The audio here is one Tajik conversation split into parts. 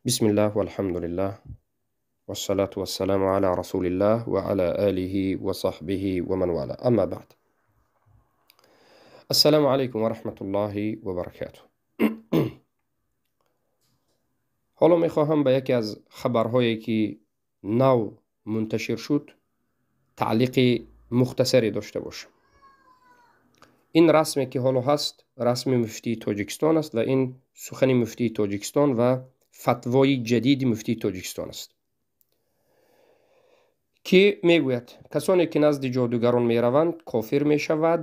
بسم الله والحمد لله والصلاة والسلام على رسول الله وعلى آله وصحبه ومن والاه. أما بعد، السلام عليكم ورحمة الله وبركاته. ҳоло мехоҳам ба яке аз хабарҳое, ки нав мунташир шуд, таълиқи мухтасаре дошта бошам. Ин расме, ки ҳоло ҳаст, расми муфтии Тоҷикистон аст ва ин сухани муфтии Тоҷикистон ва фатвои ҷадиди муфтии Тоҷикистон аст, ки мегӯяд: касоне, ки назди ҷодугарон мераванд, кофир мешавад,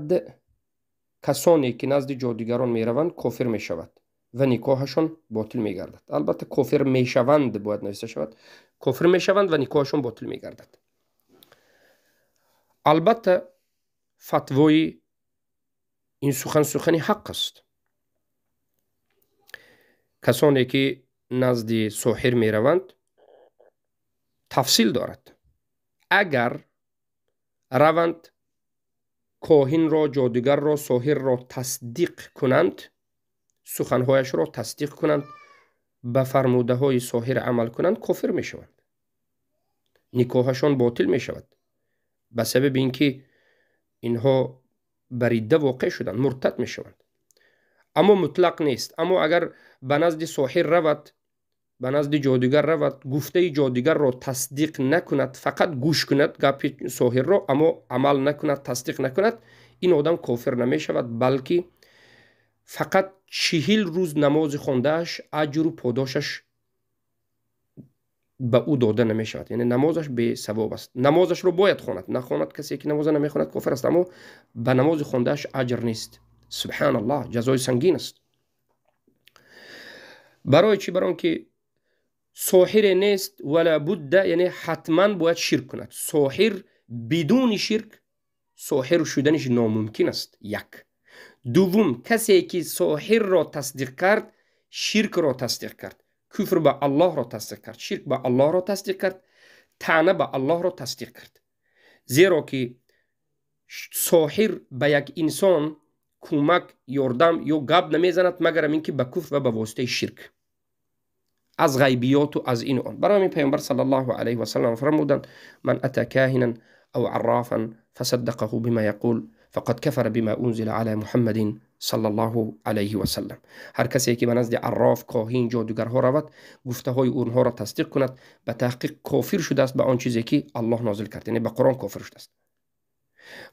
касоне, ки назди ҷодугарон мераванд, кофир мешавад ва никоҳашон ботил мегардад. Албатта, кофир мешаванд бояд нависта шавад, кофир мешаванд ва никоҳашон ботил мегардад. Албатта, фатвои ин сухан сухани ҳақ аст. Касоне, ки назди соҳир мераванд, тафсил дорад. Агар раванд, коҳинро, ҷодугарро, соҳирро тасдиқ кунанд, суханҳояшро тасдиқ кунанд, ба фармудаҳои соҳир амал кунанд, кофир мешаванд, никоҳашон ботил мешавад, ба сабаби ин ки инҳо ба ридда воқеъ шуданд, муртад мешаванд. Аммо мутлақ нест. Аммо агар ба назди соҳир равад, ба назди ҷодугар равад, гуфтаи ҷодугарро тасдиқ накунад, фақат гӯш кунад гапи соҳирро, аммо амал накунад, тасдиқ накунад, ин одам кофир намешавад, балки фақат 40 рӯз намози хондааш аҷру подошаш ба ӯ дода намешавад, яъне намозаш бесавоб аст. Намозашро бояд хонад. Нахонад, касе, ки намоза намехонад, кофир аст, аммо ба намози хондааш аҷр нест. Субҳаналлоҳ, ҷазои сангин аст. Барои чӣ? Барои он ки соҳире нест, вала будда, яъне ҳатман бояд ширк кунад. Соҳир бидуни ширк соҳир шуданиш номумкин аст. Як. Дуввум, касе, ки соҳирро тасдиқ кард, ширкро тасдиқ кард, куфр ба Аллоҳро тасдиқ кард, ширк ба Аллоҳро тасдиқ кард, таъна ба Аллоҳро тасдиқ кард, зеро ки соҳир ба як инсон кӯмак, ёрдам ё гап намезанад, магарам ин ки ба куфр ва ба воситаи ширк, аз ғайбиёту аз ину он. Барои ҳамин Пайғамбар саллаллоҳу алайҳи васаллам фармуданд: من أتى كاهنا أو عرافا فصدقه بما يقول فقد كفر بما أنزل على محمد صلى الله عليه وسلم. Ҳар касе, ки ба назди арроф, коҳин, ҷодугарҳо равад, гуфтаҳои онҳоро тасдиқ кунад, ба таҳқиқ кофир шудааст ба он чизе, ки Аллоҳ нозил кард, яъне ба Қуръон кофир шудааст.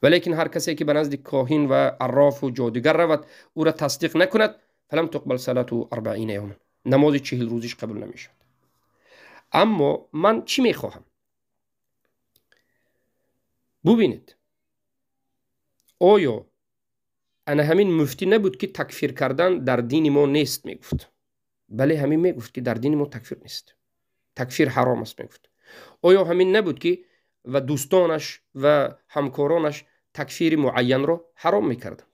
Валекин ҳар касе, ки ба назди коҳин ва аррофу ҷодугар равад, ӯра тасдиқ накунад, فلم تقبل صلاته 40 يوما, намози 40 рӯзиш қабул намешавад. Аммо ман чӣ мехоҳам? Бубинед, оё ана ҳамин муфтӣ набуд, ки такфир кардан дар дини мо нест мегуфт? Бале, ҳамин мегуфт, ки дар дини мо такфир нест, такфир ҳаром аст мегуфт. Оё ҳамин набуд, ки ва дӯстонаш ва ҳамкоронаш такфири муайянро ҳаром мекарданд,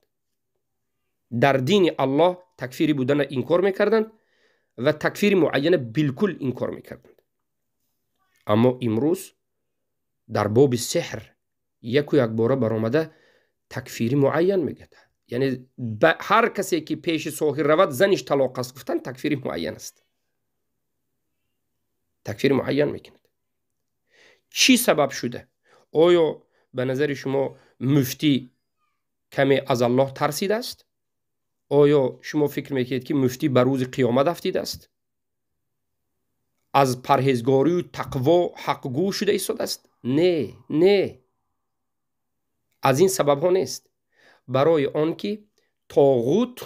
дар дини Аллоҳ такфири будана инкор мекарданд ва такфири муайяна билкул инкор мекарданд? Аммо имрӯз дар боби сеҳр яку якбора баромада такфири муайян мегӯяд, яъне ҳар касе, ки пеши соҳир равад, заниш талоқ аст гуфтан такфири муайян аст, такфири муайян мекунад. Чӣ сабаб шуда? Оё ба назари шумо муфтӣ каме аз Аллоҳ тарсидааст? Оё шумо фикр мекунед, ки муфтӣ ба рӯзи қиёмат афтидааст, аз парҳезгорию тақво ҳақгӯ шуда истодааст? Не, не, аз ин сабабҳо нест. Барои он ки тоғут,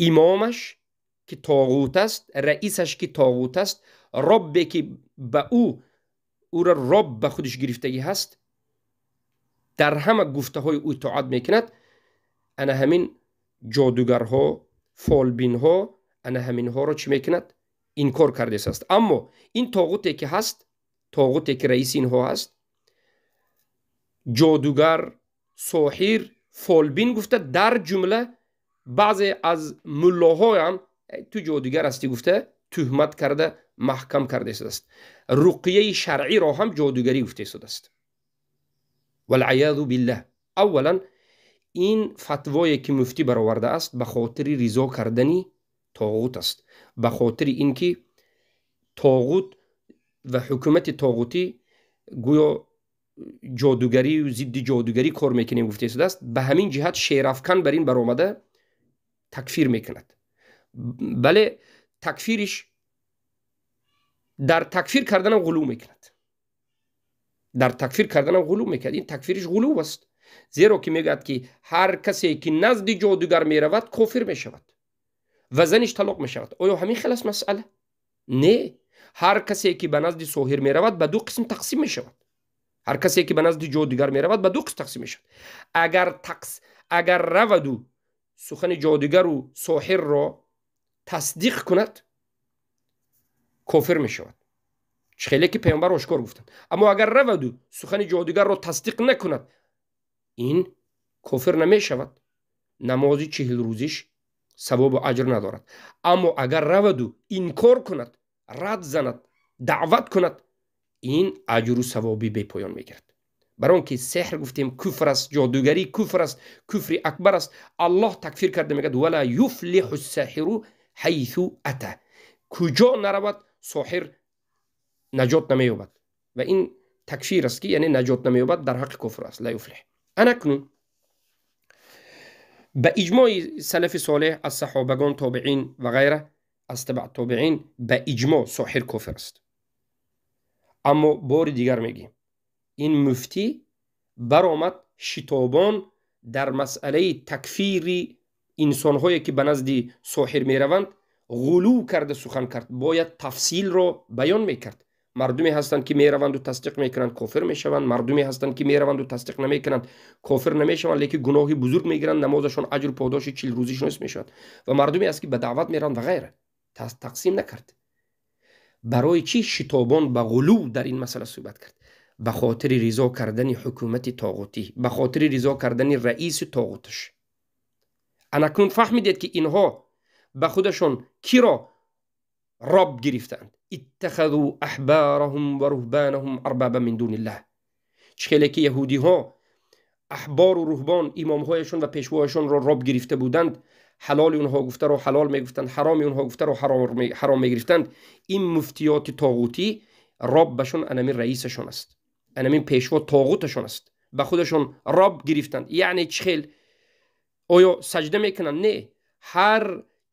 имомаш ки тоғут аст, раисаш ки тоғут аст, роббе ки ба ӯ ӯра роб ба худаш гирифтагӣ ҳаст, дар ҳама гуфтаҳои ӯ итоат мекунад, ана ҳамин ҷодугарҳо, фолбинҳо, ана ҳаминҳоро чӣ мекунад? Инкор кардааст. Аммо ин тоғуте, ки ҳаст, тоғуте, ки раиси инҳо ҳаст, ҷодугар, соҳир, фолбин гуфта, дар ҷумла баъзе аз муллоҳоям ту ҷодугар ҳастӣ гуфта, тӯҳмат карда, маҳкам карда истодааст. Руқияи шаръиро ҳам ҷодугарӣ гуфта истодааст, والعياذ بالله. Аввалан, ин фатвое, ки муфтӣ баровардааст, ба хотири ризо кардани тоғут аст, ба хотири ин ки тоғут ва ҳукумати тоғутӣ гӯё ҷодугарию зидди ҷодугарӣ кор мекунем гуфта истодааст. Ба ҳамин ҷиҳат шерафкан бар ин баромада такфир мекунад. Бале, такфириш дар такфир карданам ғулув мекунад, дар такфир карданам ғулув мекунад. Ин такфириш ғулув аст, зеро ки мегӯяд, ки ҳар касе ки назди ҷодугар меравад, кофир мешавад ва заниш талоқ мешавад. Оё ҳамин хел аст масъала? Не, ҳар касе ки ба назди соҳир меравад, ба ду қисм тақсим мешавад. Ҳар касе ки ба назди ҷодугар меравад, ба ду қисм тақсим мешавад. Агар раваду сухани ҷодугару соҳирро тасдиқ кунад, кофир мешавад, чӣ хеле ки паёмбар ошкор гуфтанд. Аммо агар раваду сухани ҷодугарро тасдиқ накунад, ин кофир намешавад, намози 40 рӯзиш савобу аҷр надорад. Аммо агар раваду инкор кунад, рад занад, даъват кунад, ин аҷру савоби бепоён мегирад. Бар он ки сеҳр, гуфтем, куфр аст, ҷодугарӣ куфр аст, куфри акбар аст. Аллоҳ такфир карда мегӯяд: ولا يفلح الساحر حيث أتى. Куҷо наравад, соҳир наҷот намеёбад. Ва ин такфир аст, ки яъне наҷот намеёбад дар ҳаққи кофир аст, لا يفلح. Анакнун ба иҷмои салафи солеҳ аз саҳобагон, тобеин ва ғайра, аз табаъ тобеин, ба иҷмо соҳир кофир аст. Аммо бори дигар мегӯем, ин муфтӣ баромад шитобон дар масъалаи такфири инсонҳое ки ба назди соҳир мераванд, ғулув карда сухан кард. Бояд тафсилро баён мекард. Мардуме ҳастанд, ки мераванду тасдиқ мекунанд, кофир мешаванд. Мардуме ҳастанд, ки мераванду тасдиқ намекунанд, кофир намешаванд, лекин гуноҳи бузург мегиранд, намозашон аҷру подоши 40 рӯзиш нест мешавад. Ва мардуме аст, ки ба даъват мераванд ва ғайра. Тақсим накард. Барои чӣ шитобон ба ғулув дар ин масъала суҳбат кард? Ба хотири ризо кардани ҳукумати тоғутӣ, ба хотири ризо кардани раиси тоғуташ. Анакнун фаҳмидед, ки инҳо ба худашон киро роб гирифтаанд? اتخذوا أحبارهم ورهبانهم أربابا من دون الله. Чӣ хеле ки яҳудиҳо аҳбору руҳбон, имомҳояшон ва пешвояшонро роб гирифта буданд, ҳалоли онҳо гуфтаро ҳалол мегуфтанд, ҳароми онҳо гуфтаро ҳаром мегирифтанд, ин муфтиёти тоғутӣ роббашон анамин раисашон аст, анамин пешво тоғуташон аст, ба худашон роб гирифтанд. Яъне чӣ хел? Оё саҷда мекунанд? Не, ҳар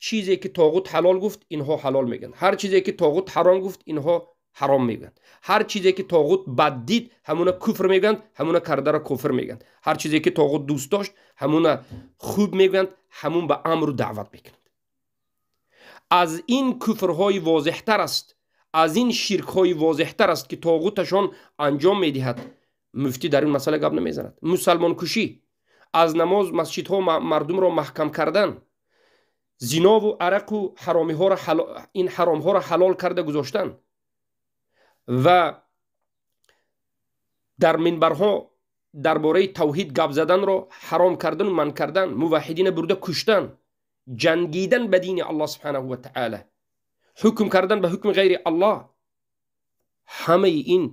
чизе ки тоғут ҳалол гуфт, инҳо ҳалол мегӯянд, ҳар чизе ки тоғут ҳаром гуфт, инҳо ҳаром мегӯянд, ҳар чизе ки тоғут бад дид, ҳамуна куфр мегӯянд, ҳамуна кардаро кофир мегӯянд, ҳар чизе ки тоғут дӯст дошт, ҳамуна хуб мегӯянд, ҳамун ба амру даъват мекунанд. Аз ин куфрҳои возеҳтар аст, аз ин ширкҳои возеҳтар аст, ки тоғуташон анҷом медиҳад, муфтӣ дар ин масъала гап намезанад. Мусалмонкушӣ, аз намоз масҷидҳо мардумро маҳкам кардан, зинову арақу ҳаромиҳоро, ин ҳаромҳоро ҳалол карда гузоштан ва дар минбарҳо дар бораи тавҳид гап заданро ҳаром кардану манъ кардан, муваҳҳидина бурда куштан, ҷангидан ба дини Аллоҳ سبحانه وتعالى, ҳукм кардан ба ҳукми ғайри Аллоҳ, ҳамаи ин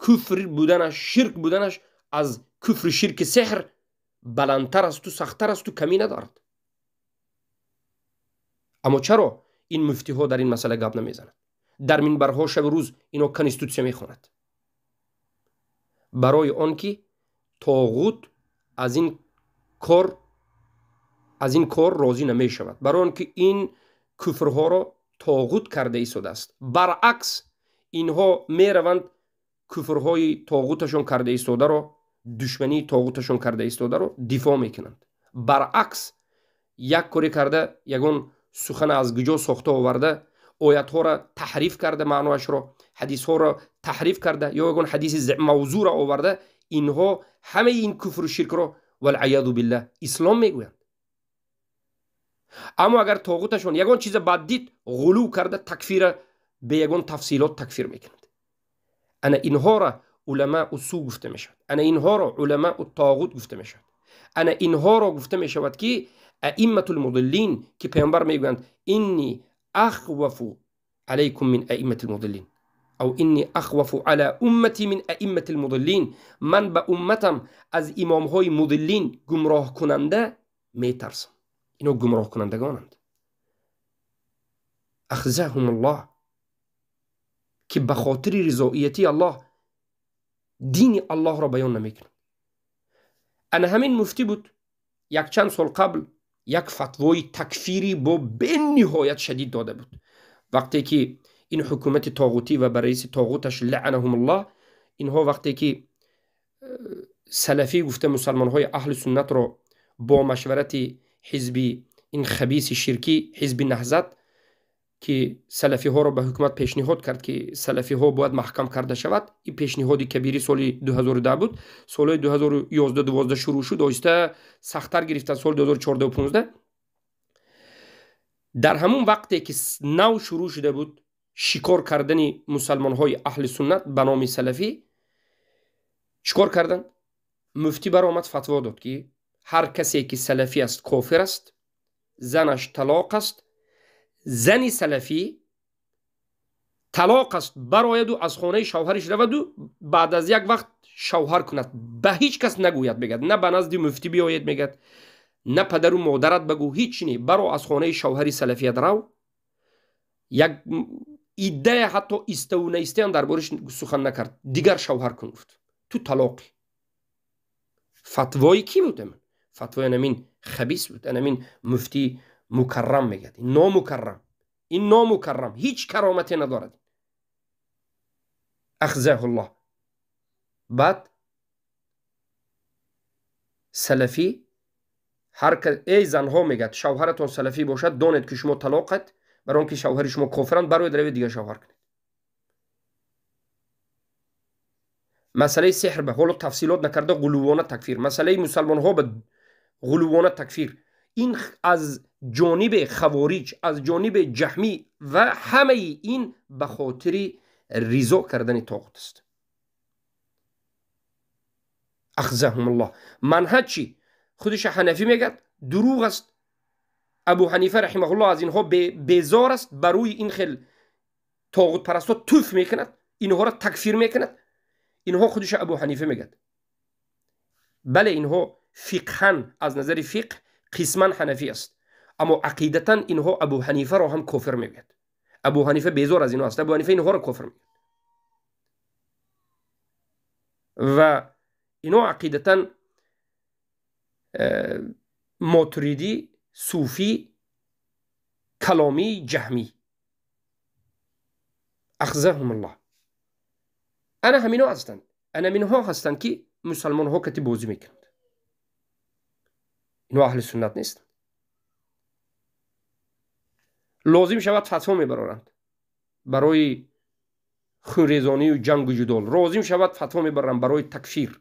куфр буданаш, ширк буданаш аз куфри ширки сеҳр баландтар асту сахттар асту камӣ надорад. Аммо чаро ин муфтиҳо дар ин масъала гап намезанад? Дар минбарҳо шабу рӯз ино конститутсия мехонад. Барои он ки тоғут аз ин кор розӣ намешавад, барои он ки ин куфрҳоро тоғут карда истодааст. Баръакс, инҳо мераванд, куфрҳои тоғуташон карда истодаро, душмании тоғуташон карда истодаро дифоъ мекунанд. Баръакс, як коре карда, ягон сухана аз куҷо сохта оварда, оятҳоро таҳриф карда, маъноашро, ҳадисҳоро таҳриф карда ё ягон ҳадиси мавзӯъро оварда, инҳо ҳамаи ин куфру ширкро, والعياذ بالله, ислом мегӯянд. Аммо агар тоғуташон ягон чиза бад дид, ғулув карда такфира бе ягон тафсилот такфир мекунанд. Ана инҳоро уламау су гуфта мешавад, ана инҳоро уламау тоғут гуфта мешавад, ана инҳоро гуфта мешавад, ки أئمة المضلين, ки паёмбар мегӯянд: إني أخوف عليكم من أئمة المضلين أو إني أخوف على أمتي من أئمة المضلين. Ман ба умматам аз имомҳои мудиллин, гумроҳкунанда, метарсам. Ино гумроҳкунандагонанд. Ахзаҳум Аллоҳ, ки ба хотири ризоияти Аллоҳ дини Аллоҳро баён намекунад. Ана ҳамин муфтӣ буд якчанд сол қабл як фатвои такфирӣ бо бениҳоят шадид дода буд. Вақте ки ин ҳукумати тоғутӣ ва ба раиси тоғуташ лаънаҳум Аллоҳ, инҳо вақте ки салафӣ гуфта мусалмонҳои аҳли суннатро бо машварати ҳизби ин хабиси ширкӣ, ҳизби Наҳзат, ки салафиҳоро ба ҳукумат пешниҳод кард, ки салафиҳо бояд маҳкам карда шавад. Ин пешниҳоди кабири соли 2010 буд. Солҳои 2011-12 шурӯъ шуд, оҳиста сахттар гирифта соли 2014-15. Дар ҳамун вақте ки нав шурӯъ шуда буд шикор кардани мусалмонҳои аҳли суннат ба номи салафӣ, чикор карданд? Муфтӣ баромад, фатво дод, ки ҳар касе ки салафӣ аст кофир аст, занаш талоқ аст, зани салафӣ талоқ аст, барояду аз хонаи шавҳариш раваду баъд аз як вақт шавҳар кунад, ба ҳеҷ кас нагӯяд, мегӯяд, на ба назди муфтӣ биёед, мегӯяд, на падару модарат багӯ, ҳеҷ не, баро аз хонаи шавҳари салафият рав. Як иддая ҳатто иставу наистаам дар бориш сухан накард, дигар шавҳар кун, гуфт, ту талоқӣ. Фатвои кӣ буд? Фатвои анамин хабис буд, анамин муфтӣ мукаррам мегӯяд. Номукаррам, ин номукаррам ҳеҷ каромате надорад. Ахзаҳуллоҳ. Баъд салафӣ ҳар эй занҳо, мегӯяд, шавҳаратон салафӣ бошад, донед ки шумо талоқат, барои он ки шавҳари шумо кофиранд, барояд равед дигар шавҳар кунед. Масъалаи сеҳр ба ҳоло тафсилот накарда ғулувона такфир, масъалаи мусалмонҳо ба ғулувона такфир, ин аз ҷониби хавориҷ, аз ҷониби ҷаҳмӣ ва ҳамаи ин ба хотири ризо кардани тоғут аст. Ахзаҳум Аллоҳ. Манҳаҷ чӣ? Худиша ҳанафӣ мегӯяд, дурӯғ аст. Абу Ҳанифа раҳимаҳуллоҳ аз инҳо безор аст, ба рӯи ин хел тоғутпарастҳо туф мекунад, инҳоро такфир мекунад. Инҳо худиша Абу Ҳанифа мегӯяд. Бале, инҳо фиқҳан аз назари фиқҳ қисман ҳанафӣ аст, аммо ақидатан инҳо Абу Ҳанифаро ҳам кофир мегӯяд. Абу Ҳанифа безор аз инҳо аст, Абу Ҳанифа инҳоро кофир мегӯяд. Ва инҳо ақидатан мотуридӣ, суфӣ, каломӣ, ҷаҳмӣ. Ахзаҳум Аллоҳ. Ана ҳаминҳо ҳастанд, ана ҳаминҳо ҳастанд, ки мусалмонҳо кати бозӣ мекунанд. Инҳо аҳли суннат нестанд. Лозим шавад фатво мебароранд барои хунрезонию ҷангу ҷудол, лозим шавад фатво мебароранд барои такфир,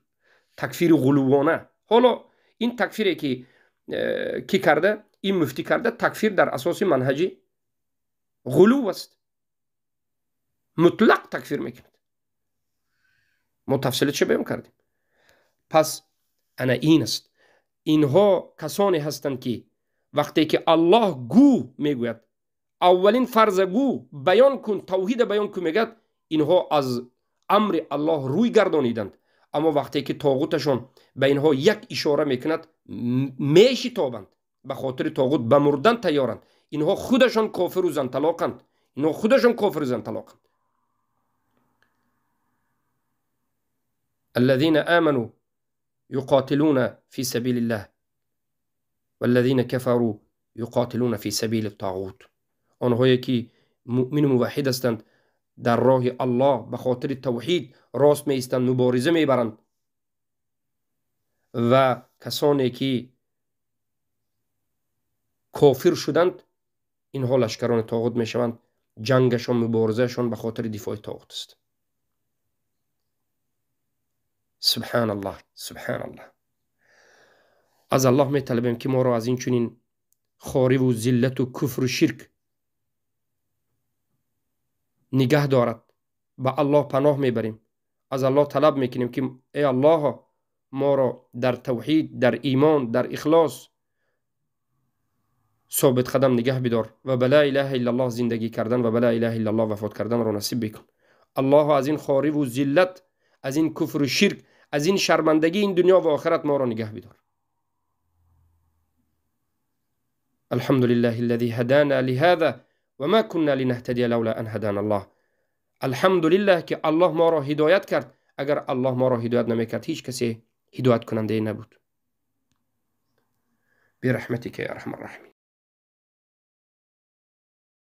такфири ғулувона. Ҳоло ин такфире ки кӣ карда, ин муфтӣ карда, такфир дар асоси манҳаҷи ғулув аст, мутлақ такфир мекунад. Мо тафсилотша баён кардем. Пас ана ин аст. Инҳо касоне ҳастанд, ки вақте ки Аллоҳ гӯ мегӯяд, аввалин фарза гӯ, баён кун, тавҳида баён кун мегӯяд, инҳо аз амри Аллоҳ рӯй гардониданд. Аммо вақте ки тоғуташон ба инҳо як ишора мекунад, мешитобанд, ба хотири тоғут ба мурдан тайёранд. Инҳо худашон кофиру занталоқанд, инҳо худашон кофиру занталоқанд. الذين آمنوا يقاتلون في سبيل الله والذين كفروا يقاتلون في سبيل الطاغوت. آنهایی که مؤمن موحد هستند در راه الله به خاطر توحید راست می ایستند، مبارزه میبرند، و کسانی که کافر شدند اینها لشکران طاغوت میشوند، جنگشان مبارزهشان به خاطر دفاع طاغوت است. سبحان الله، سبحان الله. از الله میطلبیم که ما را از این چنین خواری و ذلت و کفر و شرک نگه دارد. به الله پناه میبریم، از الله طلب میکنیم که ای الله ما را در توحید، در ایمان، در اخلاص ثابت قدم نگه بدار و به لا اله الا الله زندگی کردن و به لا اله الا الله وفات کردن را نصیب بکن. الله از این خواری و ذلت، از این کفر و شرک، از این شرمندگی این دنیا و آخرت ما را نگه بدار. الحمد لله الذي هدانا لهذا Ва ма кунна линаҳтадия лавла ан ҳадана Аллоҳ. Алҳамдулиллаҳ, ки Аллоҳ моро ҳидоят кард. Агар Аллоҳ моро ҳидоят намекард, ҳеҷ касе ҳидояткунандае набуд. Бирахматика я арҳамар раҳимин.